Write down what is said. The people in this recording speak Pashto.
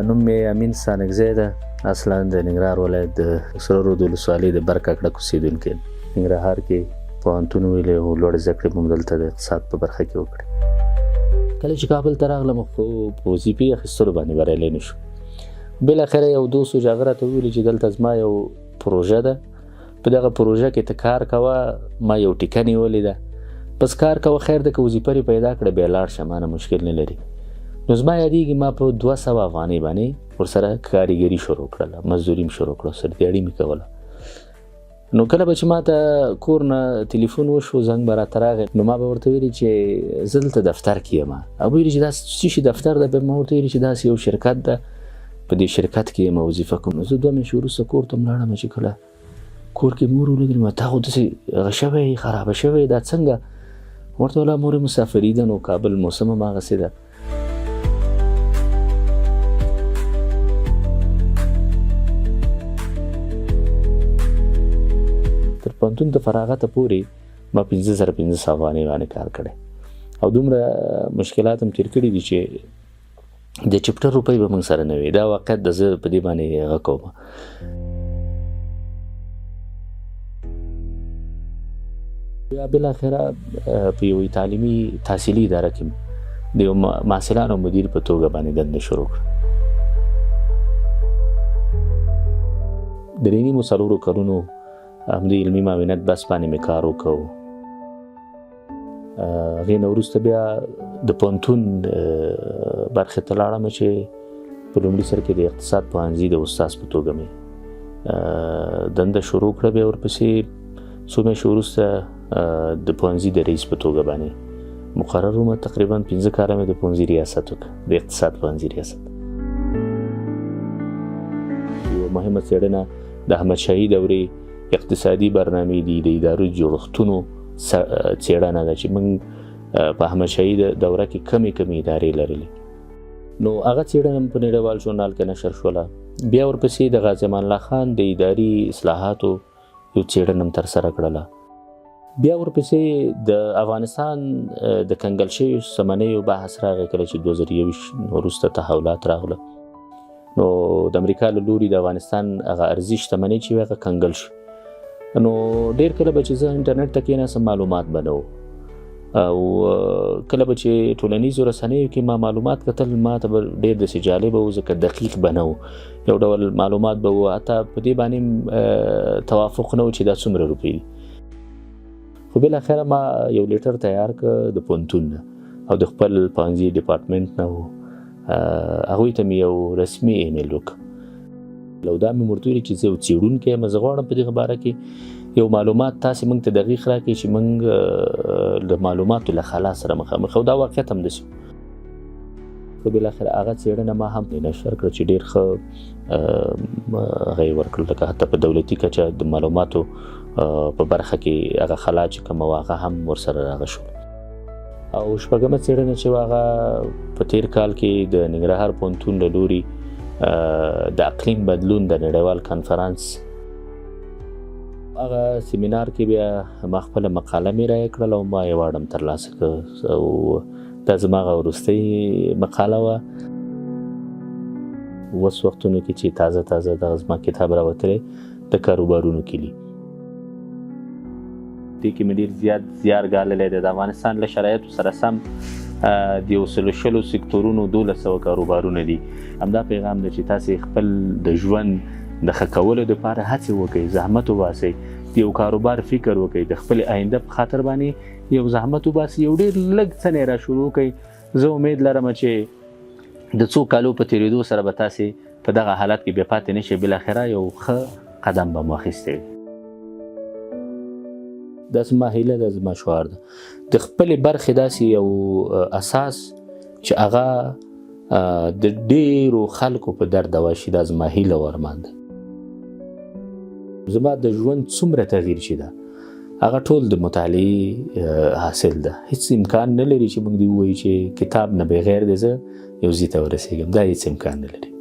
نوم مې امین ستانکزی ده. اصلا د ننګرهار ولایت د سره رود ولسوالۍ د بر کاکړک اوسېدونکی یم. ننګرهار کې پوهنتون ویلی او لوړې زده کړې مې دلته د اقتصاد په برخه کې وکړې. کله چې کابل ته راغلم خو په وظیفې اخیستلو باندې بریالی نه شو. بالاخره یو دوست و چې هغه راته وویل چې دلته زما یو پروژه ده، په دغه پروژه کې ته کار کوه، ما یو ټیکه نیولې ده، بس کار کوه، خیر ده که وظیفه دې پیدا کړه بیا لاړ شه، ما نه مشکل نه لري. نو زما یادېږي ما په 200 افغانۍ باندې ورسره کاریګري شروع کړله، مزدوري مې شروع کړه، سره دیاړي مې کوله. نو کله به چې ما ته کور نه تلیفون وشو، زنګ به راته راغی، نو ما به ورته ویلي چې زه دلته دفتر کې یم. هغه ویلي چې دا څه شي دفتر ده؟ بیا ما ورته ویلي چې داسې یو شرکت ده، په دې شرکت کې یم، وظیفه کوم. نو زه 2 میاشتې وروسته کور ته لاړم، چې کله کور کې مور ولیدل، ما تا خو داسې هغه شوی، خرابه شوی، دا څنګه؟ ورته ویل مور مسافري ده، نو کابل موسم هم هغسې ده. تر پوهنتون د فراغته پورې ما 5500 افغانۍ باندې کار کړی او دومره مشکلات هم تېر کړي دي چې د چپټر روپۍ به موږ سره نه وي. دا واقعیت د زه په دې باندې هغه کوم. بیا بالاخره په یوې تعلیمي تحصیلي اداره کې د یو محصلانو مدیر په توګه باندې دنده شروع کړه. 3.5 4 کلونو همدې علمي معاونت بس باندې مې کار وکړ. هغې نه وروسته بیا د پوهنتون برخې ته لاړم چې په لومړي سر کې د اقتصاد پوهنځي د استاد په توګه مې دنده شروع کړه. بیا ورپسې څو میاشتې وروسته د پوهنځي د رئیس په توګه باندې مقرر وم. تقریبا 5 کاله مې د پوهنځي ریاست وکړ، د اقتصاد پوهنځي ریاست. یوه مهمه څېړنه د احمدشاهي دورې اقتصادي برنامې دي، د اداري جوړښتونو څېړنه ده چې موږ په احمدشاهي دوره کې کمې کمې ادارې لرلې. نو هغه څېړنه هم په نړیوال ژورنال کې نشر شوله. بیا ورپسې د غازي امان الله خان د اداري اصلاحاتو یو څېړنه هم ترسره کړله. بیا ورپسې د افغانستان د کنګل شویو شتمنیو بحث راغی کله چې 2021 وروسته تحولات راغله. نو د امریکا له لوري د افغانستان هغه ارزي شتمنۍ چې وې هغه کنګل شو. نو ډېر کله به چې زه انټرنیټ ته کېناستم معلومات به نه وو، او کله به چې ټولنیزو رسنیو کې ما معلومات کتل ما ته به ډېر داسې جالبه و، ځکه دقیق به نه و، یو ډول معلومات به و، حتی په دې باندې توافق نه و چې دا څومره روپۍ دي. خو بالاخره ما یو letter تیار کړ د پوهنتون نه او د خپل پوهنځي ډپارټمنټ نه و، هغوی ته مې یو رسمي ایمیل وکړ. لو دا مې ورته ویلي چې زه یو څېړونکی یم، زه غواړم په دغه باره کې یو معلومات تاسې موږ ته دقیق راکړئ چې موږ د معلوماتو له خلا سره مخامخ، او دا واقعیت هم داسې و. خو بالاخره هغه څېړنه ما هم نشر کړه چې ډېر ښه هغه یې ورکړل، لکه حتی په دولتي کچه د معلوماتو په برخه کې هغه خلا چې کومه وه هغه هم ورسره راغه شو. او شپږمه څېړنه چې وه هغه په تېر کال کې د ننګرهار پوهنتون له لوري د اقلیم بدلون د نړیوال کانفرنس هغه سیمینار کې بیا ما خپله مقاله مې رایه کړله او ما award هم ترلاسه کړ، او دا زما هغه وروستۍ مقاله وه. اوس وختونو کې چې تازه تازه دغه زما کتاب راوتلی د کاروبارونو کلي، دې کې مې ډېر زیات زیار ګاللی دی. د افغانستان له شرایطو سره سم د 120 سکتورونو 1200 کاروبارونه دي. همدا پیغام دی چې تاسې خپل د ژوند د ښه کولو دپاره هڅې وکړئ، زحمت وباسئ، د یو کاروبار فکر وکړئ، د خپلې آینده په خاطر باندې یو زحمت وباسئ، یو ډېر لږ څه نه را شروع کړئ. زه امید لرم چې د څو کالو په تېرېدو سره به تاسې په دغه حالت کې بیا پاتې نه شئ، بالاخره یو ښه قدم به مو اخیستی وي. دا زما هیله ده، زما شعار ده، د خپلې برخې داسې یو اساس چې هغه د ډېرو خلکو په درد دوا شي، دا زما هیله او ارمان ده. زما د ژوند څومره تغییر چې ده هغه ټول د مطالعې حاصل ده. هیڅ امکان نه لري چې موږ دې ووایو چې کتاب نه بغیر دی زه یو ځای ته ورسېږم، دا هیڅ امکان نه لري.